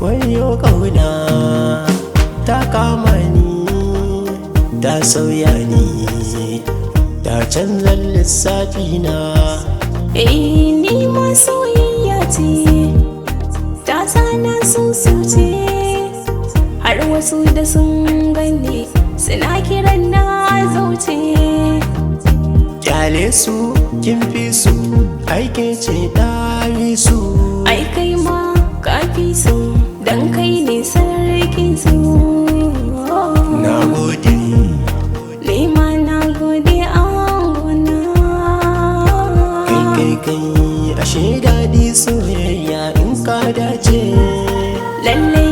Wayo ƙauna ta kama ni, ta sauya ni, ta canza lissafi na. Eh, ni ma soyayya ce ta sana sun suce, har wasu da sun gani suna kiran na zauce. Kyale su, kin fi su, aike ce ɗari su. Ai kai ma ka fi su, dan kai ne sarkin su. Na gode. Ni ma na gode angona. Kai kai kai, ashe daɗi soyayya in ka dace. Lallai.